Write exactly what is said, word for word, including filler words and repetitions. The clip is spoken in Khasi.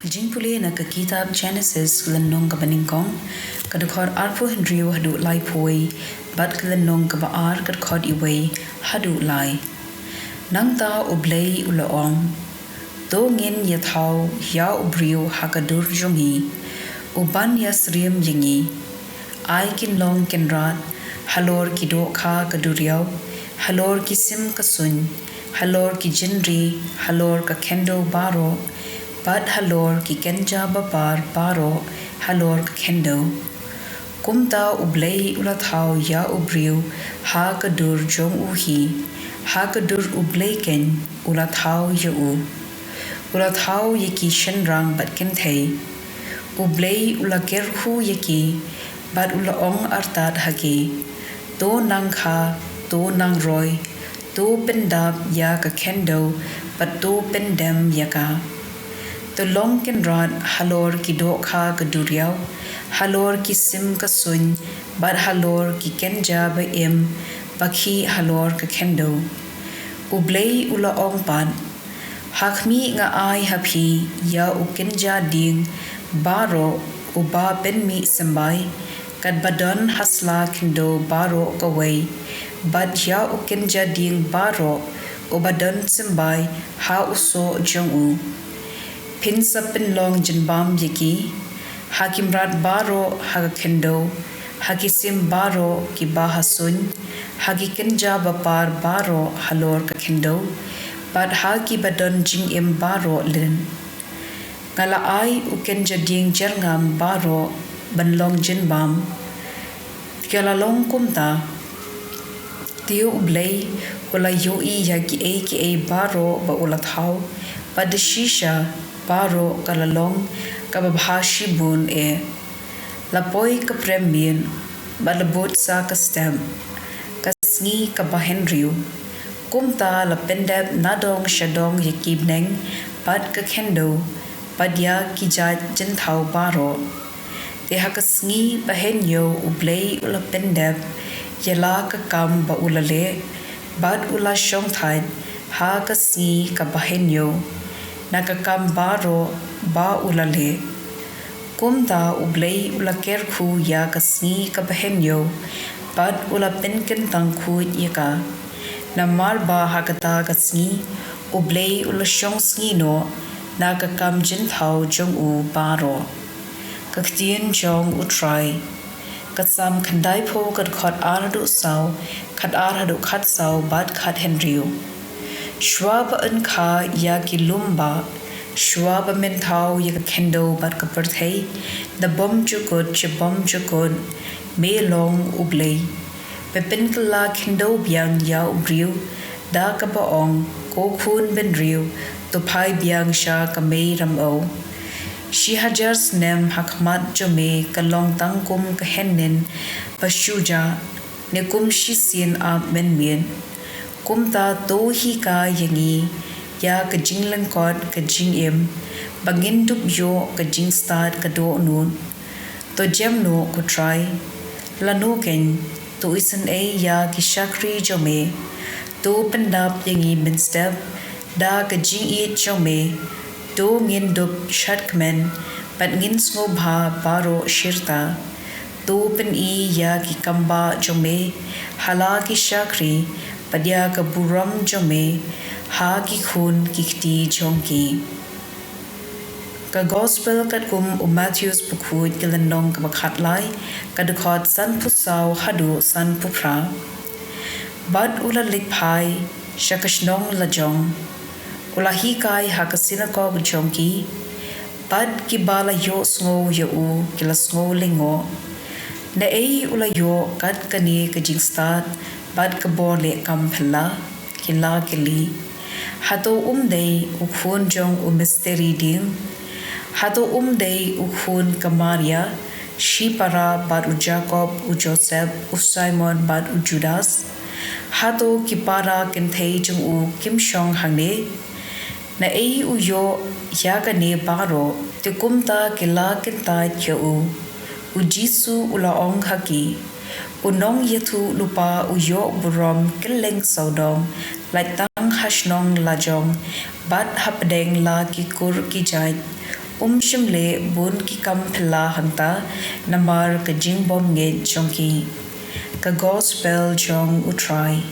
Jingpule na ka kitab Genesis, ka lynnong kaba nyngkong, ka dkhot arphew hynriew haduh laiphew wei, bad ka lynnong kaba ar, ka dkhot wei haduh lai. Nangta U Blei u la ong, to ngin ïathaw ïa u briew ha ka dur jong ngi, u ban ïasyriem ïa ngi. Ai kin long kynrad halor ki dohkha ka duriaw, halor ki sim ka suiñ, halor ki jingri, halor ka khyndew baroh, bad halor ki kynja bapar baroh halor ka khyndew. Kumta U Blei u la thaw ïa u briew ha ka dur jong u hi, ha ka dur U Blei keiñ u la thaw ïa u. U la thaw ïa ki shynrang bad kynthei. U Blei u la kyrkhu ïa ki, bad u la ong artat ha ki, to nang kha, to nang roi, to pyndap ïa ka khyndew, bad to pyndem ïa ka. To long kynrad halor ki dohkha ka duriaw, halor ki sim ka suiñ, bad halor ki kynja ba im ba khih halor ka khyndew. U Blei u la ong pat, ha khmih nga ai ha phi ïa u kynja dieng baroh uba pynmih symbai, katba don ha sla khyndew baroh kawei, bad ïa u kynja dieng baroh uba don symbai ha u soh jong u. Phin sa pynlong jingbam ïa ki, ha ki mrad baroh ha ka khyndew, ha ki sim baroh kiba ha suiñ, ha ki kynja bapar baroh halor ka khyndew, bad ha kiba don jingim baroh lin. Nga la ai u kynja dieng jyrngam baroh ban long jingbam. Ka la long kumta. Te U Blei u la ïohi ïa kiei kiei baroh ba u la thaw, bad da shisha baroh ka la long kaba bha shibun eh. La poi ka prem miet, bad la bud sa ka step, ka sngi kaba hynriew. Kumta la pyndep nadong shadong ïa ki bneng bad ka khyndew, bad ïa ki jait jingthaw baroh. Te ha ka sngi ba hynñiew U Blei u la pyndep ïa la ka kam ba u la leh, bad u la shongthait ha ka sngi kaba hynñiew na ka kam baroh ba u la leh. Kumta U Blei u la kyrkhu ïa ka sngi kaba hynñiew, bad u la pynkyntang khuid ïa ka. Namar ba ha kata ka sngi U Blei u la shong sngi noh na ka kam jingthaw jong u baroh. Ka ktien jong U Trai. Ka Salm khyndaiphew, ka dkhot ar haduh saw, khat ar haduh khat saw, bad khat hynriew. Shuwa ba yn kha ïa ki lum bah, shuwa ba men thaw ïa ka khyndew bad ka pyrthei, da bymjukut sha bymjukut, me long U Blei. Ba pynkylla khyndew biang ïa u briew da kaba ong, ko khun bynriew, to phai biang sha ka mei ramew. Shi hajar snem ha khmat jong me ka long tang kum ka hynnin ba shu jah, ne kum shisien ap mynmiet. Kumta to hikai ïa ngi ïa ka jinglyngkot ka jingim, ba ngin dup ïoh ka jingstad ka dohnud. To jem noh, ko Trai. Lano keiñ, to isynei ïa ki shakri jong me. To pyndap ïa ngi mynstep da ka jingïeit jong me. To ngin dup shatkmen, bad ngin sngewbha baroh shirta. To pyni ïa ki kambah jong me ha la ki shakri, bad ïa ka burom jong me ha ki khun ki kti jong ki. Ka Gospel katkum u Mathaios bakhuid, ka lynnong kaba khatlai, ka dkhot sanphew saw haduh sanphew phra. Bad u la leit phai sha ka shnong lajong. U la hikai ha ka synagog jong ki, bad kiba la ïohsngew ïa u ki la sngew lyngngoh. Naei u la ïoh kat kane ka jingstad bad ka bor leh kam phylla? Ki la kylli. Hato um dei u khun jong u mistri dieng? Hato um dei u khun ka Maria shipara, bad u Jakob, u Joseph, u Simon, bad u Judas? Hato ki para kynthei jong u kim shong hangne? Naei u ïoh ïa kane baroh? Te kumta ki la kyntait ïa u. U Jisu u la ong ha ki, u nongïathuhlypa u ïoh burom kylleng sawdong, lait tang ha shnong lajong bad hapdeng la ki kur ki jait. Um shym leh bun ki kam phylla hangta namar ka jingbymngeit jong ki. Ka Gospel jong U Trai.